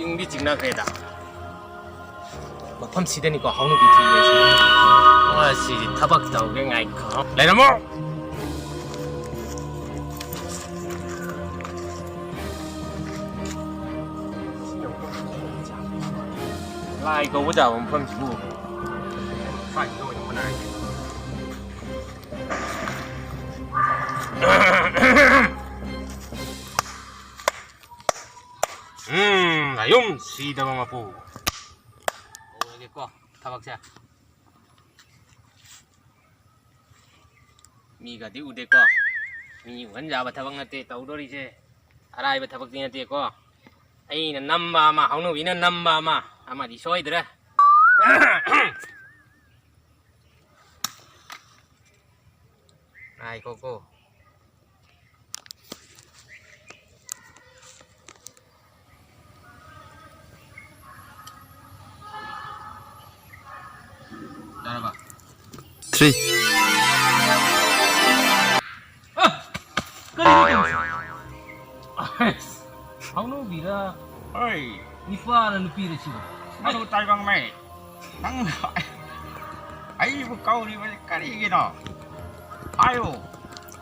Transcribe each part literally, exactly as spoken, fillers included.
ꯆꯤꯡꯗꯤ ꯆꯤꯡꯅꯈ꯭ꯔꯦꯗ꯫ ꯃꯐꯝꯁꯤꯗꯅꯤꯀꯣ ꯍꯧꯅꯕꯤ ꯊꯤꯔꯤꯁꯦ꯫ ꯉꯁꯤꯗꯤ ꯊꯕꯛ ꯇꯧꯒꯦ, ꯉꯥꯏꯈꯣ꯫ ꯂꯩꯔꯝꯃꯣ! ꯂꯥꯏ ꯀꯧꯕ ꯇꯥꯕ ꯃꯐꯝꯁꯤꯕꯨ꯫ ꯁ꯭ꯋꯥꯏꯁꯤꯗ ꯑꯣꯏꯅ ꯍꯣꯠꯅꯔꯒꯦ꯫ ꯎꯝ, ꯅꯌꯨꯝ ꯁꯤꯗꯕ ꯃꯄꯨ꯫ ꯍꯧꯔꯒꯦꯀꯣ ꯊꯕꯛꯁꯦ꯫ ꯃꯤꯒꯗꯤ ꯎꯗꯦꯀꯣ꯫ ꯃꯤ ꯎꯍꯟ ꯌꯥꯕ ꯊꯕꯛ ꯅꯠꯇꯦ ꯇꯧꯗꯣꯔꯤꯁꯦ꯫ ꯑꯔꯥꯏꯕ ꯊꯕꯛꯇꯤ ꯅꯠꯇꯦꯀꯣ꯫ ꯑꯩꯅ ꯅꯝꯕ ꯑꯃ, ꯍꯧꯅꯕꯤꯅ ꯅꯝꯕ ꯑꯃ, ꯑꯃꯗꯤ ꯁꯣꯏꯗ꯭ꯔꯦ꯫ ꯉꯥꯏꯈꯣꯀꯣ꯫ ꯌꯥꯔꯕ? Three. ꯑ! ꯀꯔꯤꯅꯣ ꯇꯧꯔꯤꯁꯤ? ꯑꯁ! ꯍꯧꯅꯕꯤꯔ? ꯍꯣꯏ꯫ ꯅꯤꯄꯥꯔ ꯅꯨꯄꯤꯔ ꯁꯤꯕꯣ? ꯑꯗꯨ ꯇꯥꯏꯕꯪꯃꯩ꯫ ꯅꯪ ꯑꯩꯕꯨ ꯀꯧꯔꯤꯕꯁꯤ ꯀꯔꯤꯒꯤꯅꯣ? ꯍꯥꯏꯌꯨ꯫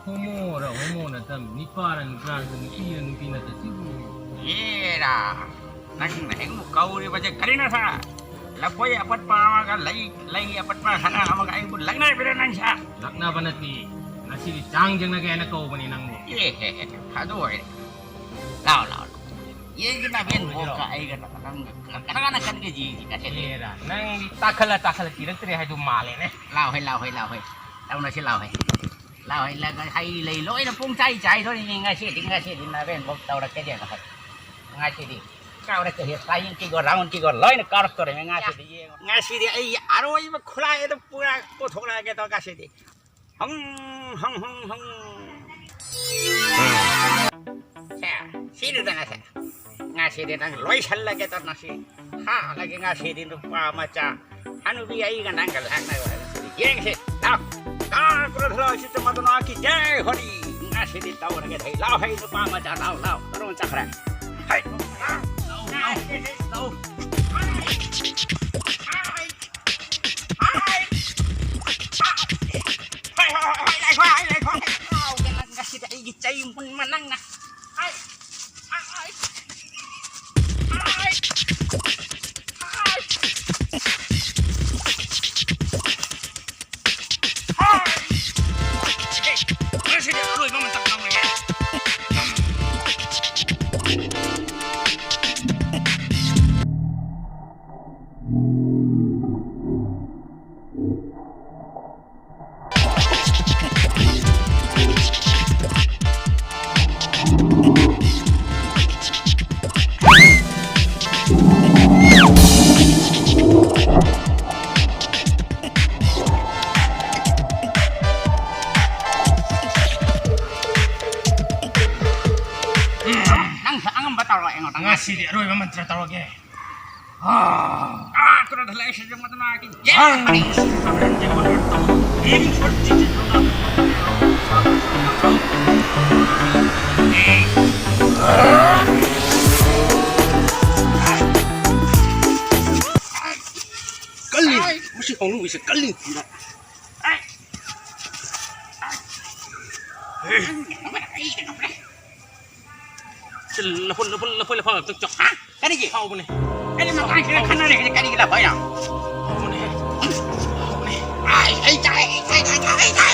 ꯍꯣꯃꯣꯔ ꯍꯣꯃꯣ ꯅꯠꯇꯕ, ꯅꯤꯄꯥꯔ ꯅꯨꯄꯥꯔ, ꯅꯨꯄꯤꯔ ꯅꯨꯄꯤ ꯅꯠꯇ ꯁꯤꯕꯨ꯫ ꯑꯦꯔꯥ, ꯅꯪꯅ ꯑꯩꯕꯨ ꯀꯧꯔꯤꯕꯁꯦ ꯀꯔꯤꯅꯣ ꯁꯥ? ꯂꯐꯣꯏ ꯑꯄꯠꯄ ꯑꯃꯒ ꯂꯩ, ꯂꯩ ꯑꯄꯠꯄ ꯈꯔ ꯑꯃꯒ ꯑꯩꯕꯨ ꯂꯛꯅꯕꯤꯔ ꯅꯪ ꯁꯥ? ꯂꯛꯅꯕ ꯅꯠꯇꯦ, ꯉꯁꯤꯗꯤ ꯆꯥꯡ ꯌꯦꯡꯅꯒꯦ ꯍꯥꯏꯅ ꯀꯧꯕꯅꯤ ꯅꯪꯕꯨ꯫ ꯑꯦ, ꯍꯦ, ꯍꯦ, ꯑꯗꯨ ꯑꯣꯏꯔꯦ꯫ ꯂꯥꯎ, ꯂꯥꯎ, ꯂꯥꯎ꯫ ꯌꯦꯡꯁꯤ ꯅꯥꯕꯦꯟ ꯍꯧꯔꯁꯤꯔꯣ? ꯕꯣꯛꯀ ꯑꯩꯒ ꯀꯅꯥ ꯀꯅꯥ ꯀꯟꯒꯦ ꯌꯦꯡꯁꯤ ꯉꯁꯤꯗꯤ꯫ ꯑꯦꯔꯥ, ꯅꯪꯗꯤ ꯇꯥꯈꯠꯂ ꯇꯥꯈꯠꯂ ꯀꯤꯔꯛꯇ꯭ꯔꯦ ꯍꯥꯏꯗꯨ ꯃꯥꯜꯂꯦꯅꯦ꯫ ꯂꯥꯎ ꯍꯩ, ꯂꯥꯎ ꯍꯩ, ꯂꯥꯎ ꯍꯩ꯫ ꯇꯧꯅꯁꯤ ꯂꯥꯎ ꯍꯩ꯫ ꯂꯥꯎ ꯍꯩ, ꯂꯥꯎ ꯍꯩ, ꯂꯥꯎ ꯍꯩ꯫ ꯂꯩ ꯂꯣꯏꯅ ꯄꯨꯡ ꯆꯥꯏ ꯆꯥꯏꯗꯣꯔꯤꯅꯤ ꯉꯁꯤꯗꯤ, ꯉꯁꯤꯗꯤ ꯅꯥꯕꯦꯟ ꯕꯣꯛ ꯇꯧꯔꯛꯀꯦ ꯌꯦꯡꯉꯣ ꯍꯩ꯫ ꯉꯁꯤꯗꯤ ꯀꯥꯎꯔꯛꯀꯦ ꯍꯦ, ꯐ꯭ꯂꯥꯏꯌꯤꯡ ꯀꯤꯛ ꯑꯣ, ꯔꯥꯎꯟ ꯀꯤꯛ ꯑꯣ ꯂꯣꯏꯅ ꯀꯥꯎꯔꯛꯇꯣꯔꯤꯃꯤ ꯉꯁꯤꯗꯤ ꯌꯦꯡꯉꯣ꯫ ꯉꯁꯤꯗꯤ ꯑꯩ ꯑꯔꯣꯏꯕ ꯈꯨꯠꯂꯥꯏ ꯑꯗꯨ ꯄꯨꯔꯥ ꯄꯨꯊꯣꯛꯂꯛꯑꯒꯦ ꯇꯧ ꯉꯁꯤꯗꯤ꯫ ꯍꯪ, ꯍꯪ, ꯍꯪ, ꯍꯪ꯫ ꯁꯦ, ꯁꯤꯗꯨꯗ ꯉꯁꯤ꯫ ꯉꯁꯤꯗꯤ ꯅꯪ ꯂꯣꯏꯁꯜꯂꯒꯦ ꯇꯧ ꯉꯁꯤ꯫ ꯍꯥꯠꯂꯒꯦ ꯉꯁꯤꯗꯤ ꯅꯨꯄꯥ ꯃꯆꯥ꯫ ꯍꯅꯨꯕꯤ ꯑꯩꯒ ꯅꯪꯒ ꯂꯥꯛꯅꯕ ꯍꯥꯏꯕꯁꯤꯗꯤ ꯌꯦꯡꯁꯤ꯫ ꯂꯥꯎ꯫ ꯂꯥꯎ, ꯀ꯭ꯔꯣꯙ ꯂꯥꯎ, ꯁꯤꯠꯇ ꯃꯗꯨꯅ ꯀꯤ ꯖꯩ ꯍꯣꯔꯤ꯫ ꯉꯁꯤꯗꯤ ꯇꯧꯔꯒꯦ ꯊꯩ꯫ ꯂꯥꯎ, ꯍꯩ ꯅꯨꯄꯥ ꯃꯆꯥ, ꯂꯥꯎ, ꯂꯥꯎ꯫ ꯀꯔꯣꯟ ꯆꯠꯈ꯭ꯔꯦ꯫ ꯍꯩ, ꯂꯥꯎ, ꯂꯥꯎ, ꯂꯥꯎ꯫ ꯍꯥꯏ, ꯍꯥꯏ, ꯍꯥꯏ, ꯍꯥꯏ, ꯍꯥꯏ, ꯂꯥꯏꯈꯣ, ꯍꯥꯏ, ꯂꯥꯏꯈꯣ. ꯉꯥꯎꯗꯅ ꯉꯁꯤꯗꯤ ꯑꯩꯒꯤ ꯆꯩ ꯃꯨꯟꯕ ꯅꯪꯅ. ꯍꯥꯏ, ꯍꯥꯏ, ꯍꯥꯏ, ꯍꯥꯏ. ꯉꯁꯤꯗꯤ ꯑꯔꯣꯏꯕ ꯃꯇꯝ ꯇꯧꯔꯒꯦ. ꯅꯪꯁꯨ ꯑꯉꯝꯕ ꯇꯧꯔꯣ ꯑꯩꯉꯣꯟꯗ. ꯉꯁꯤꯗꯤ ꯑꯔꯣꯏꯕ ꯃꯟꯇ꯭ꯔ ꯇꯧꯔꯒꯦ. ꯑꯥ, ꯀꯩꯅꯣꯗ ꯂꯩ, ꯁꯤ ꯌꯦꯡꯉꯣꯗꯅ, ꯑꯩꯒꯤ ꯌꯦꯡꯉꯣ꯫ ꯀꯜꯂꯤ꯫ ꯃꯁꯤ ꯍꯧꯅꯕꯤꯁꯦ ꯀꯜꯂꯤ꯫ ꯂꯐꯨ, ꯂꯐꯨ, ꯂꯐꯨ, ꯂꯐꯨ ꯉꯥꯛꯇ ꯆꯥꯎ꯫ ꯍꯥ? ꯀꯔꯤꯒꯤ? ꯍꯥꯎꯕꯅꯦ꯫ ꯑꯩꯅ ꯃꯇꯥꯡꯁꯤꯗ ꯈꯟꯅꯔꯤꯁꯤꯗꯤ ꯀꯔꯤꯒꯤ ꯂꯐꯨ ꯍꯥꯏꯅꯣ? ꯍꯥꯎꯕꯅꯦ꯫ ꯍꯥꯎꯕꯅꯦ꯫ ꯑꯩ, ꯑꯩ ꯆꯥꯏ, ꯑꯩ ꯆꯥꯏ, ꯑꯩ ꯆꯥꯏ, ꯑꯩ ꯆꯥꯏ꯫